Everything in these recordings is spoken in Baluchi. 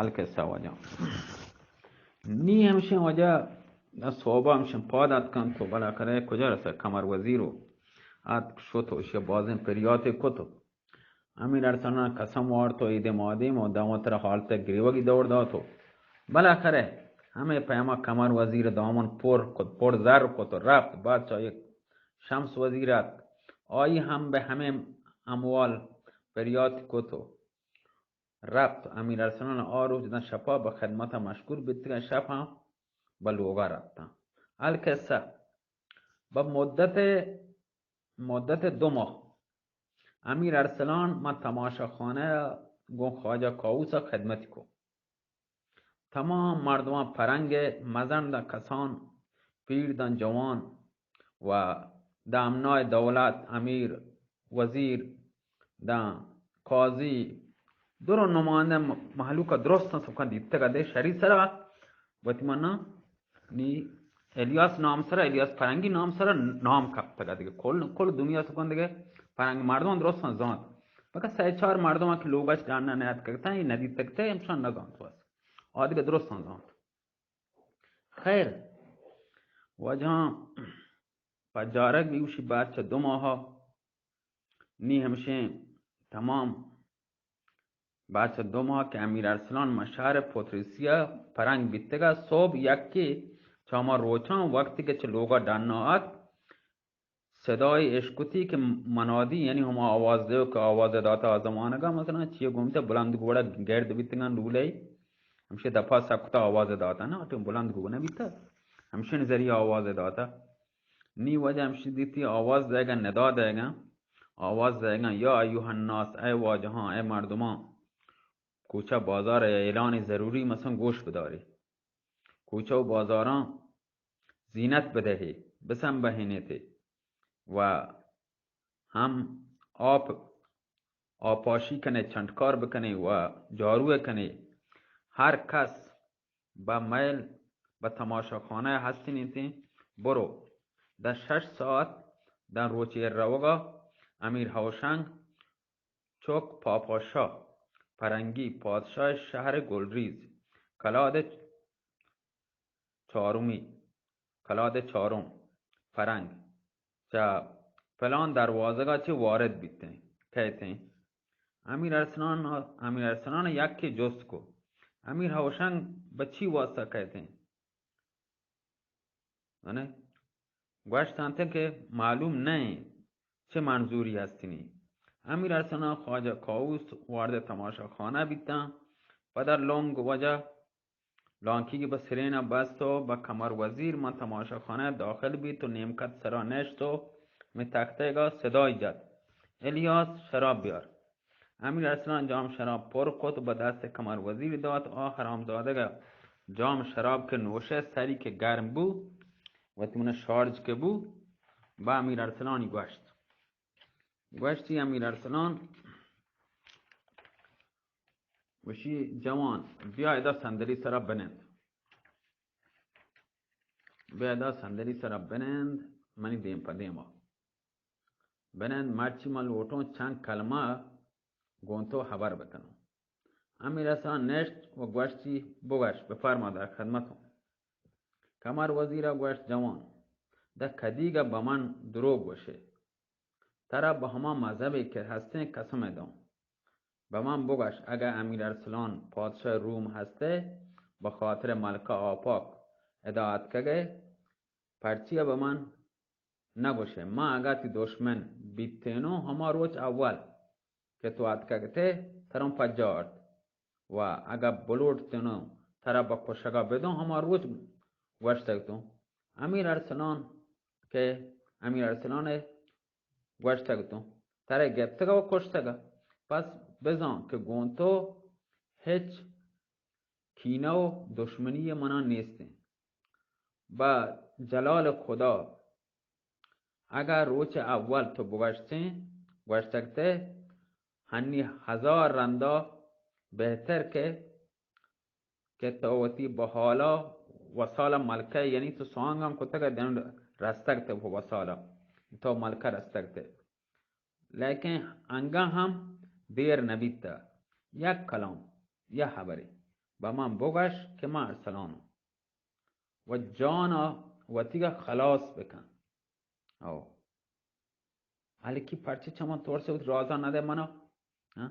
القصہ واجہ۔ نی ہمشیں واجہ، صحبا ہمشیں پاد اتکنت و بالاخرہ کجا رسا؟ قمر وزیر و اتک شت و اشیا بازیں پریاتے کت و امیر ارسلان قسم وارت و ایدے مادیم و داں وترا حالت گریوگی دور دات و بالاخرہ ہمے پیما قمر وزیر دامن پر کت، پر زر کت و رفت۔ بعد چا یک شمس وزیر اتک، آئی ہم بہ ہمے اموال پریات کت و رپت۔ امیر ارسلان آ روچ داں شپا بہ خدمت ء مشغول بیتگاں، شپ ہم بہ لوگا رپتاں۔ القصہ، بہ مدت، مدت دو ماہ امیر ارسلان ماں تماشا خانہ ء گوں خواجہ کاووس ء خدمتی کو۔ تمام مردماں، پرنگ ء مزن داں کسان، پیر داں جوان و داں امنائے دولت، امیر، وزیر، داں قاضی، درو نمائندہ م-، مہلوک ء درستاں سکاں دیتگ ء دے شری سرا وتی منا نی الیاس نام سرا، الیاس پرنگی نام سرا نام کپتگ ء دگہ کل، کل دنیا سکاں دگہ پرنگ مردم درستاں زانت۔ فقط سہ چار مردم کہ لوگش ڈانا نیاتکگتاں، اے ندیتگتہ، ہمشان نزانت بس۔ آ دگہ درستاں زانت۔ خیر، واجہاں پجارگ بی گوشی بعد چہ دو ماہ، نی ہمشیں تمام بعد چہ دو ماہ کہ امیر ارسلان ماں شہر پوتریسیا پرنگ بیتگا، صبح یکے چہ ہما روچاں وقتی کہ چہ لوگا ڈنا آت، صدای اشکتی کہ منادی، یعنی ہما آواز دیو کہ آواز داتا آ زمانگا، مثلاً چیئے گومتا بلند گوڑا گرد بیتگاں لولے، ہمشی دپا سکتا آواز داتا نا، تو بلند گو نہ بیتا، ہمشین ذریعہ آواز داتا۔ نی وجہ ہمشی دیتی آواز دیگا، ندا دیگا، آواز دیگا، یا ایها الناس، اے واجہاں، اے مردماں، کوچہ بازار اعلان ضروری مثلاً گوش بداری۔ کوچہ و بازاراں زینت بدہے، بسنبہینیتے و ہم آپ، آپاشی کنے، چنٹکار بکنے و جاروے کنے۔ ہر کس بہ میل بہ تماشا خانہ ہستینیتے، برو۔ داں شش ساعت داں روچے روگا امیر ہوشنگ چک پاپا شاہ پرنگی پادشاہ شہر گلریز، کلاد چارمی، کلاد چارم پرنگ چہ پلان دروازگا چہ وارد بیتیں، کئیتیں۔ امیر ارسلان، امیر ارسلان یکے جست کو، امیر ہوشنگ بہ چی واسطہ کئیتیں؟ یعنی گوشت انت کہ معلوم نہ انت چہ منظوری ہستنی۔ امیر ارسلان خواجہ کاووس وارد تماشا خانہ بیتاں، پدا لنگ وجہ لانکی کہ بہ سرین ء بست و بہ کمر وزیر ماں تماشا خانہ ء داخل بیت و نیمکت سرا نشت و مئے تختئیگا صدای جت، الیاس، شراب بیار۔ امیر ارسلان جام شراب پر کت و بہ دست کمر وزیر دات۔ آ حرامزادگ ء جام شراب کہ نوشت، سری کہ گرم بو، وتی من شارج کہ بو، بہ امیر ارسلانی گوشت۔ گوشتی امیر ارسلان، گوشی، جوان، بیا ادا صندلی سرا بنند۔ بیا ادا صندلی سرا بنند، منی دیم پہ دیما بنند، مرچی من لوٹوں چند کلمہ گوں تو ہبر بکنوں۔ امیر ارسلان نشت و گوشتی، بگوش، بفرما، در خدمتوں۔ کمر وزیرا گوشت، جوان، داں کدیگا بہ من دروگ گوشے؟ ترا بہ ہما مذہبے کہ ہستیں قسم دوں۔ بہ من بگش، اگاں امیر ارسلان پادشاہ روم ہستے، بہ خاطر ملکہ آپاک ادا اتکگے، پرچیا بہ من نگوشے؟ من اگاں تی دشمن بیتینوں، ہما روچ اول کہ تو اتکگتے، ترا پجا آرت۔ و اگاں بلوٹتینوں ترا بہ کشگا بدوں، ہما روچ گوشتگتوں۔ امیر ارسلان کہ امیر ارسلان ء گوشتگتوں، ترا گپتگ و کشتگ، پس بزان کہ گوں تو ہچ کینہ و دشمنی منا نیستیں۔ بہ جلال خدا، اگاں روچ اول تو بگوشتیں، گوشتگتے، ہنی ہزار رندا بہتر کہ، کہ تو وتی بہ حالا وسالا ملکہ، یعنی تو سانگ ہم کتگ، دن رستگتے وسالا، تو ملکہ رستگتے۔ لیکن انگا ہم دیر نبیتا، یک کلام، یک ہبرے۔ بہ من بگش کہ من ارسلانوں و جانا وتیگا خلاص بکن۔ او۔ الکی پرچے چہ من ترسے وتی رازا ندے منا؟ ہاں؟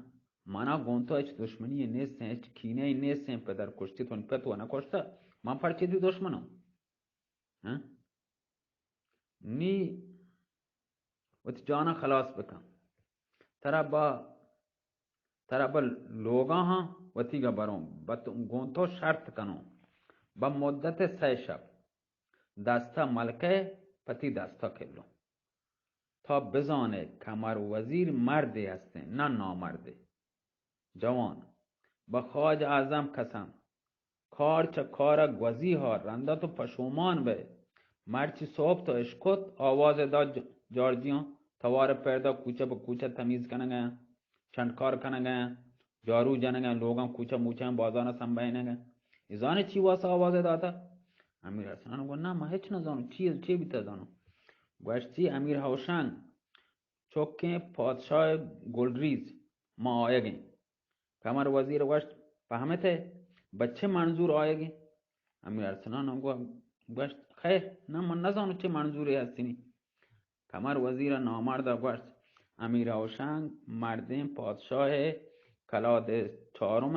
منا گوں تو ہچ دشمنی نیستیں، ہچ کینہ نیستیں، پدر کشتی تو پت و نکشتہ، من پرچے دی دشمنوں؟ ہاں؟ نی وتی جانا خلاص بکن۔ ترا با، ترا با لوگا ہاں وتیگا بروں، بت گوں تو شرط کنوں، با مدت سئے شپ دستا ملکہ پتی دستا کلوں۔ تا بزانے کمر وزیر مردے ہستیں، نہ نامردے۔ جوان، بہ خواجہ اعظم قسم، کار چہ کارا گوزی ہا، رندا تو پشومان بئے۔ مرچی صبح تو اشکت، آواز دا ج-، جارجیاں، توار پیدا کوچہ بہ کوچہ تمیز کنگا، چنڈکار کنگا، جارو جنگا، لوگاں کوچہ موچہ بازاراں سنبھینگا۔ ای زانے چی واسطہ آواز داتا؟ امیر ارسلان گو، نہ، ما ہچ نہ زانوں، چی، چی بیتا زانوں؟ گوشتی، امیر ہوشنگ چکیں پادشاہ گلریز ما آیگیں۔ کمر وزیر گوشت، پہمتے بہ چہ منظور آیگیں؟ امیر ارسلان گو-، گوشت، خیر، نہ من نزانوں چہ منظورے ہستینی۔ کمر وزیر نامرد گوشت، امیر ہوشنگ مردیں پادشاہ کلاد چارم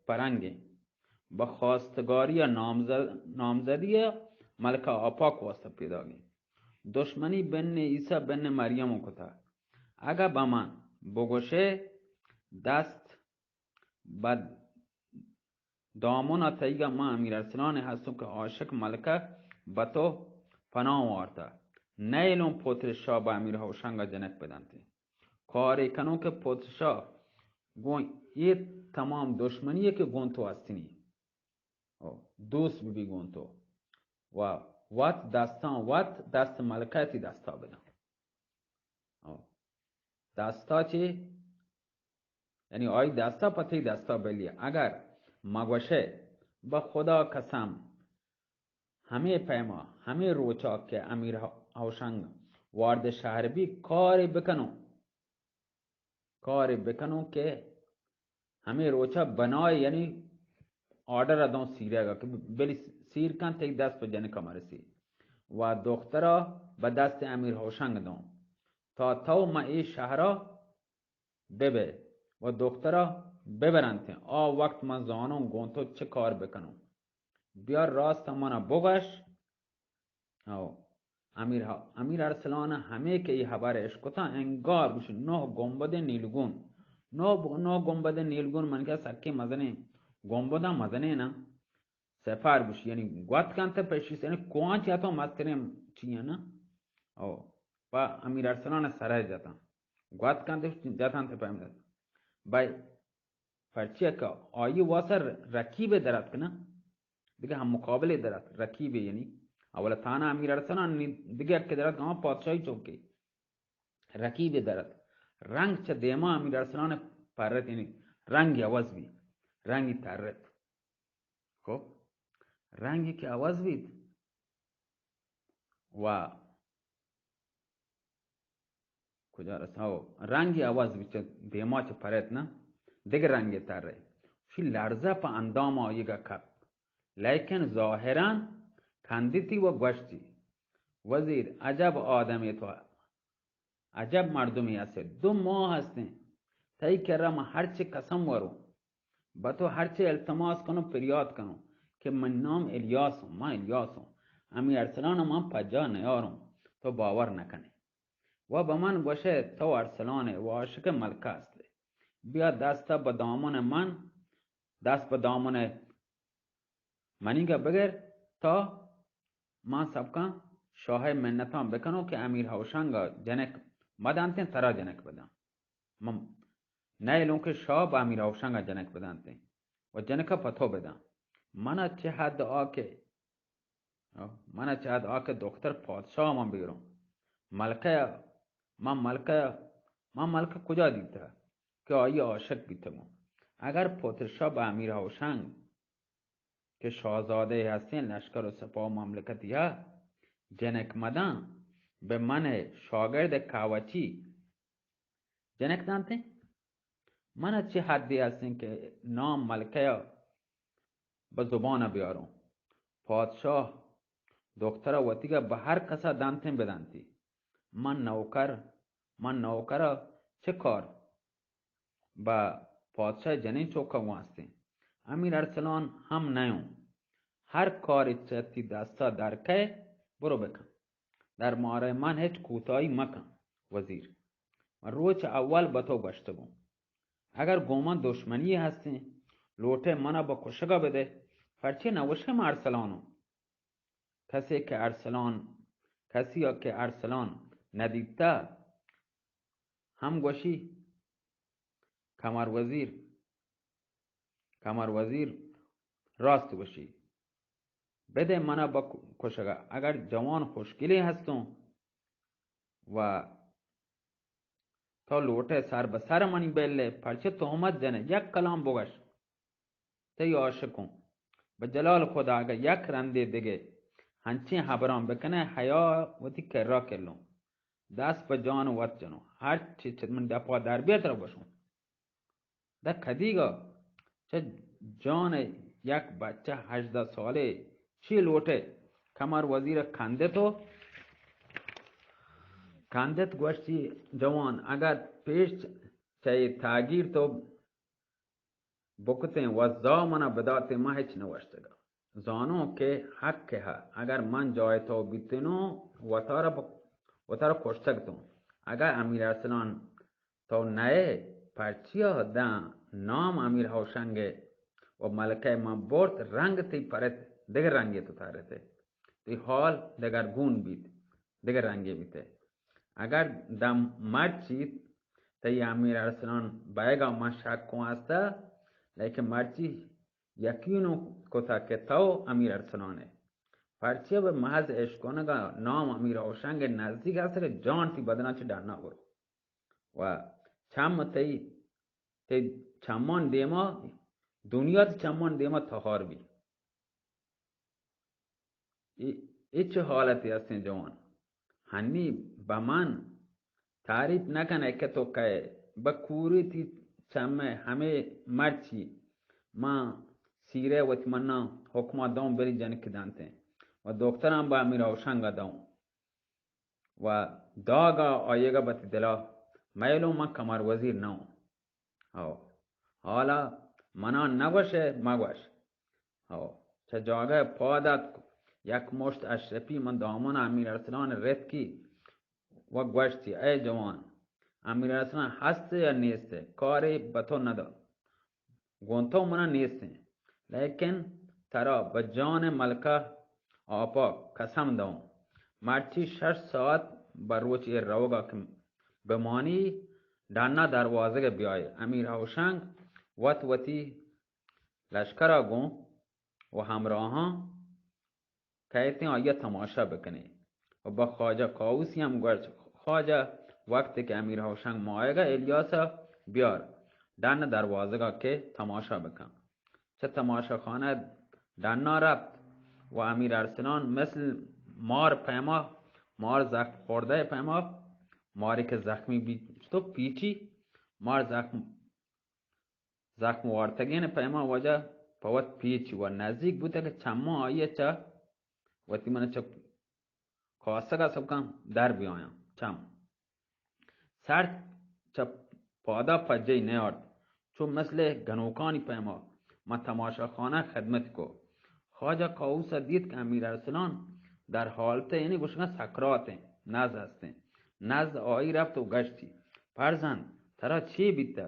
پرنگیں، بہ خواستگاری نامز-، نامزدی ملکہ آپاک واسطہ پیداگیں۔ دشمنی بن عیسی بن مریم کتا۔ اگہ بہ من بگوشے، دست بہ دامن تئیگا من امیر ارسلان ہستوں کہ عاشق ملکہ بہ تو پناہ وارتا۔ نیلوں پتر شاہ بہ امیر ہوشنگا جنک بدنتے۔ کارے کنوں کہ پتر شاہ گوں اے تمام دشمنی کہ گوں تو ہستنی۔ او، دوست ببی گوں تو۔ و وت دستاں وت دست ملکہ تی دستا بدن۔ او، دستا چی؟ یعنی آئی دستا پہ تی دستا بلی۔ اگر مگوشے، بہ خدا قسم، ہمے پیما، ہمے روچا کہ امیر ہو-، ہوشنگ وارد شہر بی، کارے بکنوں۔ کارے بکنوں کہ ہمے روچا بنائے، یعنی آرڈر دوں سیرگا کہ بلی سیر کن، تئی دست پہ جنکا مرسی۔ و دخترا بہ دست امیر ہوشنگ دوں۔ تا تو ما اے شہرا ببے و دخترا ببرنت۔ آ وقت من زانوں گوں تو چہ کار بکنوں۔ بیا راست منا بگش۔ او، امیر ہ-، امیر ارسلان ہمے کہ اے ہبر اشکتاں، انگار گوش نوہ گنبد نیلگون۔ نوہ ب-، نوہ گنبد نیلگون من کہ سکیں مزنیں گنبداں مزنیں نا۔ سفر گوش، یعنی گوات کنت پہ ایشی، یعنی کوہاں چہ اتاں مستریں چیاں نا۔ او، پہ امیر ارسلان سرا جتاں۔ گوات کنت جتاں تے پیم دات۔ بھائی، پرچیا کہ آئی واسا رقیب دراتک نا، دگہ ہم مقابلے دراتک، رقیبے یعنی۔ اولا تانا امیر ارسلان نی دگہ کہ دراتک، ہاں پادشاہی چوکے۔ رقیبے دراتک۔ رنگ چہ دیما امیر ارسلان پرت، یعنی رنگ عوض بی، رنگی ترت۔ خب، رنگی کہ عوض بیت و کجا رسا؟ او، رنگی عوض بیت، چہ دیما چہ پرت نا، دگہ رنگے ترے۔ شی لرزہ پہ اندام آیگا کپت، لیکن ظاہرا کندتی و گوشتی، وزیر، عجب آدمے تو عجب مردمے ہستے، دو ماہ ہستیں تئی کرا من ہرچے قسم وروں، بہ تو ہرچے التماس کنوں، پریات کنوں کہ من نام الیاسوں، من الیاسوں، ہمے ارسلان من پجا نیاروں، تو باور نکنے۔ و بہ من گوشے تو ارسلانے و عاشق ملکہ ہستے۔ بیا دست بہ دامن من، دست بہ دامن منیگا بگر تا من سبکاں شاہ ء منتاں بکنوں کہ امیر ہوشنگ ء جنک مدانتیں، ترا جنک بداں۔ من نئیلوں کہ شاہ بہ امیر ہوشنگ ء جنک بدانتیں و جنک ء پتو بداں۔ من ء چہ حد آ کہ، من ء چہ حد آ کہ دختر پادشاہ من بیروں۔ ملکہ ء، من ملکہ ء، من ملکہ کجا دیتہ کہ آئی ء عاشق بیتگوں؟ اگر پتر شاہ بہ امیر ہوشنگ کہ شاہزادہ ہستیں لشکر و سپاہ و مملکتی ء جنک مداں، بہ من ء شاگرد ء کاوچی جنک دانتیں؟ من ء چہ حدے ہستیں کہ نام ملکہ ء بہ زبان ءَ بیاروں۔ پادشاہ دختر ءَ وتیگ ءَ بہ ہر کس ءَ دنتیں بدنتی۔ من نوکر، من نوکر ءَ چہ کار؟ بہ پادشاہ جنین چوک ءَ گوں ہستیں۔ امیر ارسلان ہم نیوں۔ ہر کارے چہ تی دست ءَ در کئے، برو بکن۔ در مارئے من ہچ کوتاہی مکن وزیر۔ من روچ اول بہ تو گوشتگوں۔ اگر گوں من دشمنی ہستیں، لوٹئے من ءَ بہ کشگ ءَ بدئے، پرچے نہ گوشئے من ارسلانوں؟ کسے کہ ارسلان، کسی ءَ کہ ارسلان ندیتہ، ہم گوشی، کمر وزیر، کمر وزیر راست گوشی۔ بدئے من ءَ بہ کشگ ءَ۔ اگر جوان خوشگلیں ہستوں و تو لوٹئے سر بہ سر منی بلئے، پرچہ تہمت جنئے؟ یک کلام بگش۔ تئی عاشقوں۔ بہ جلال خدا اگہ یک رندے دگہ ہنچیں ہبراں بکنئے، حیا وتی کرا کلوں۔ دست پہ جان وت جنوں۔ ہرچی چہ من دپا در بیت ترا گوشوں۔ دہ کدیگا چہ جان یک بچہ ہژدہ سالے چی لوٹئے؟ کمر وزیر کندت و کندت گوشتی، جوان، اگہ پیش چہ اے تاگیر تو بکتیں و زا منا بداتیں، من ہچ نہ گوشتگا۔ زانوں کہ حق ءَ، اگر من جائے تو بیتینوں، وتارا ب-، وتارا کشتگ توں۔ اگر امیر ارسلان تو نئے، پرچیا داں نام امیر ہوشنگ ءَ و ملکہ من برت، رنگ تئی پرت، دگہ رنگے تو ترتے۔ تئی حال دگرگون بیت، دگہ رنگے بیتہ۔ اگر داں مرچی تئی امیر ارسلان بئیگا من شک کوں ہستہ، لیکن مرچی یقین کتہ کہ تو امیر ارسلان ئے۔ پرچیا بہ محض اشکنگا نام امیر ہوشنگ ءِ نزدیک ہستہ کہ جان تئی بدنا چہ ڈنا برو۔ و چم تئی، تئی چمان دیما، دنیا تئی چمان دیما تہار بی۔ اے، اے چہ حالتے ہستیں جوان؟ ہنی بہ من تعریف نہ کنئے کہ تو کئے؟ بہ کوری تئی چمئے ہمے مرچی من سیرئے وتی منا حکما دوں بری جنکی دنتیں و دختراں بہ امیر ہوشنگا دوں۔ و داگا آیگا بتی دلا میلوں من کمر وزیر نہ اوں۔ ہو۔ حالا منا نگوشے، مگوش۔ ہو۔ چہ جاگہ پاد اتک، یک مشت اشرپی من دامن امیر ارسلان رتکی و گوشتی، اے جوان، امیر ارسلان ہست یا نیست؟ کارے بہ تو ندات۔ گوں تو منا نیستیں، لیکن ترا بہ جان ملکہ آپا قسم دوں، مرچی شش ساعت بہ روچ اے روگا کہ بمانی، ڈنا دروازگ بیائے۔ امیر ہوشنگ وت وتی لشکرا گوں و ہمراہاں کئیتیں آئی ءَ تماشا بکنیں۔ و بہ خواجہ کاووسی ہم گوشت، خواجہ، وقتے کہ امیر ہوشنگ ماہیگا الیاس ءَ بیار، ڈن دروازگا کہ تماشا بکن۔ چہ تماشا خانہ ڈنا رپت و امیر ارسلان مثل مار پیما، مار زخم خوردہ پیما، ماری کہ زخمی بیت تو پیچی، مار زخم زخم وارتگین پیما واجہ پہ وت پیچ و نزیک بوتہ کہ چماں آئی ءَ چہ وتی من چہ کاسگ ءَ سبکاں در بیایاں۔ چم سر چہ پادا پجئی نیارت، چو مثل گنوکانی پیما من تماشا خانہ خدمت کو۔ خواجہ کاووس ءَ دیت کہ امیر ارسلان در حالت، یعنی گوشگاں سکرات ایں، نز ہستیں۔ نز آئی رپت و گشتی، فرزند، ترا چے بیتہ؟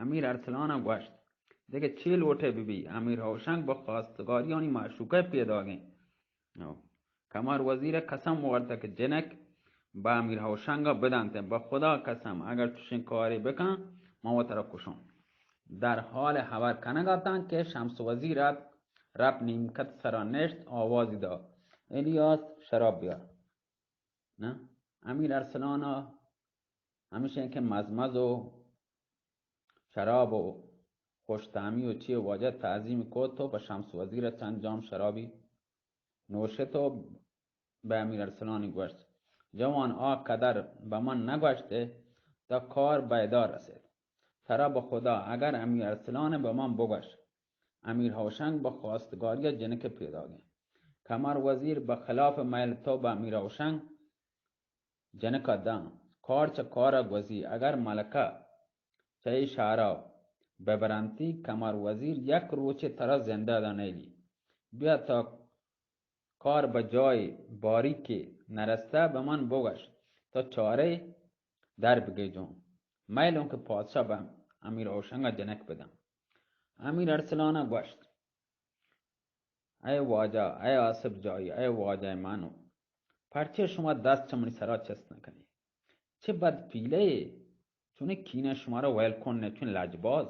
امیر ارسلان ءَ گوشت، دگہ چے لوٹئے ببی؟ امیر ہوشنگ بہ خواستگاریانی معشوقہ پیداگیں۔ کمر وزیر ءَ قسم وارتہ کہ جنک بہ امیر ہوشنگ ءَ بدنت، بہ خدا قسم، اگر چشیں کارے بکن، من وترا کشوں۔ در حال ہبر کنگ اتاں کہ شمس وزیر ات، رپت نیمکت سرا نشت، آوازی دات، الیاس، شراب بیار۔ نہ، امیر ارسلان ءَ ہمیشیں کہ مزمز و شراب و خوش تعمی و چی واجہ تعظیم کت و پہ شمس وزیر ءَ چند جام شرابی نوشت و بہ امیر ارسلانی گوشت، جوان، آ قدر بہ من نگوشتے، تا کار بیدا رسیت۔ ترا بہ خدا، اگر امیر ارسلان بہ من بگوش، امیر ہوشنگ بہ خواستگاری جنک پیداگیں۔ کمر وزیر بہ خلاف میل تو بہ امیر ہوشنگ جنک داں۔ کار چہ کار گوزی، اگر ملکہ چہ اے شہرا ببرنتی، کمر وزیر یک روچے ترا زندہ دا نیلی۔ بیا تا کار بہ جاہے باریکے نرستہ، بہ من بگوش، تو چارے در بگیجوں۔ میلوں کہ پادشاہ بہ امیر ہوشنگا جنک بداں۔ امیر ارسلانا گوشت، اے واجہ، اے آصف جاہی، اے واجہ منو، پرچے شما دست چہ منی سرا چست نکنی؟ چہ بد پیلے چونیں کینہ شمارا ویل کن نہ، چون لجباز۔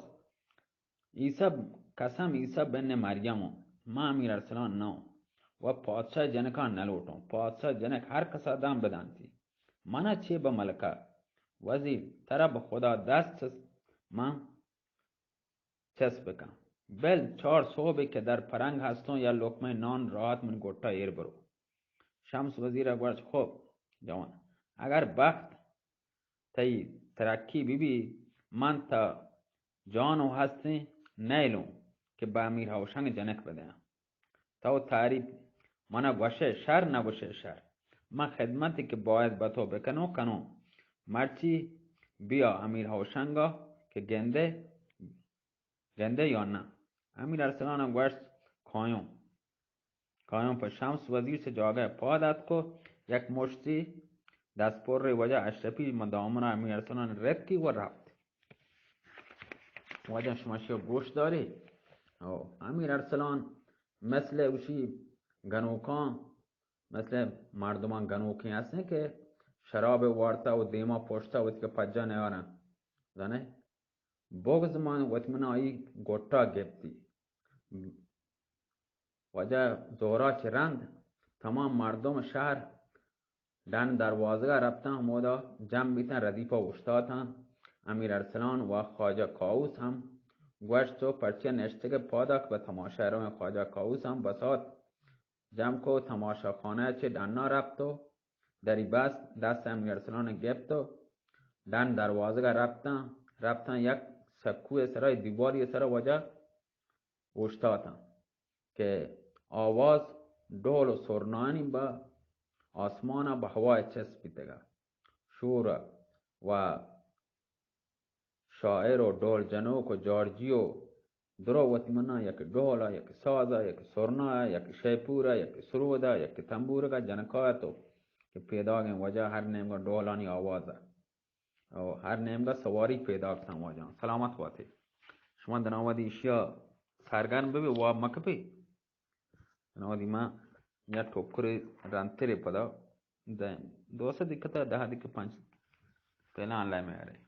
عیسی، قسم عیسی بن مریم، ما امیر ارسلان نہ و پادشاہ جنکان نہ لوٹوں۔ پادشاہ جنک ہر کسا دان بدانتی۔ منا چے بہ ملکہ وزیر، ترا بہ خدا دست چست، من چست بکن۔ بل چار صوبے کہ در پرنگ ہستوں، یا لقمہ نان راحت من گٹا ایر برو۔ شمس وزیر گوشت، خوب جوان، اگر بخت تئی ترقی بہ بی، من تا جان و ہستیں نیلوں کہ بہ امیر ہوشنگ جنک بدیاں۔ تو تعریف منا گوشے شر، نہ گوشے شر۔ من خدمتی کہ باید بہ تو بکنوں، کنوں۔ مرچی بیا امیر ہوشنگا کہ گندے، گندے یا نہ۔ امیر ارسلان گوشت، کایوں۔ کایوں پہ شمس وزیر چہ جاگہ پاد اتک و یک مشتی دست پر وجہ اشرفی مدامنا امیر ارسلان رتکی و رفت۔ واجہ شما شیو گوش داری۔ او امیر ارسلان مثل اوشی گنوکان، مثل مردمان گنوکیں ہستیں کہ شراب وارتا و دیما پشتا وتی کہ پجا نیارن۔ زانے؟ بغض من وت من آئی گٹا گپتی۔ واجہ زورا چہ رند تمام مردم شہر ڈن دروازگا رپتاں، ہمودا جم بیتاں، ردیفا اوشتاتاں۔ امیر ارسلان و خواجہ کاووس ہم گوشت، تو پرچہ نشتگ پادا کہ بہ تماشا رویں؟ خواجہ کاووس ہم بسات جم کو، تماشا خانہ چہ ڈنا رپت و دری بست، دست امیر ارسلان گپت و ڈن دروازگا رپتاں۔ رپتاں یک سکوئے سرا، دیواری سرا واجہ اوشتاتاں کہ آواز ڈول و سرنانی بہ آسمانا بہ ہوا چست بیتگا۔ شور و شاعر و ڈول جنوک و جارجی و درو وتی منا یک ڈولا، یک سازا، یک سرنایا، یک شیپورا، یک سرودا، یک تنبورگا جنکا اتو کہ پیداگیں واجہ ہر نیمگا ڈولانی آوازا۔ او ہر نیمگا سواری پیداک تاں واجہاں۔ سلامت باتے۔ شما دناودی اشیا سرگرم ببی، واب مکپی۔ دناودی ما یا ٹوکرے رنترے پدا دائم۔ دو سد دقیقہ تا دہ دقیقہ پنچ پہلا آن لائن میں آ رہے۔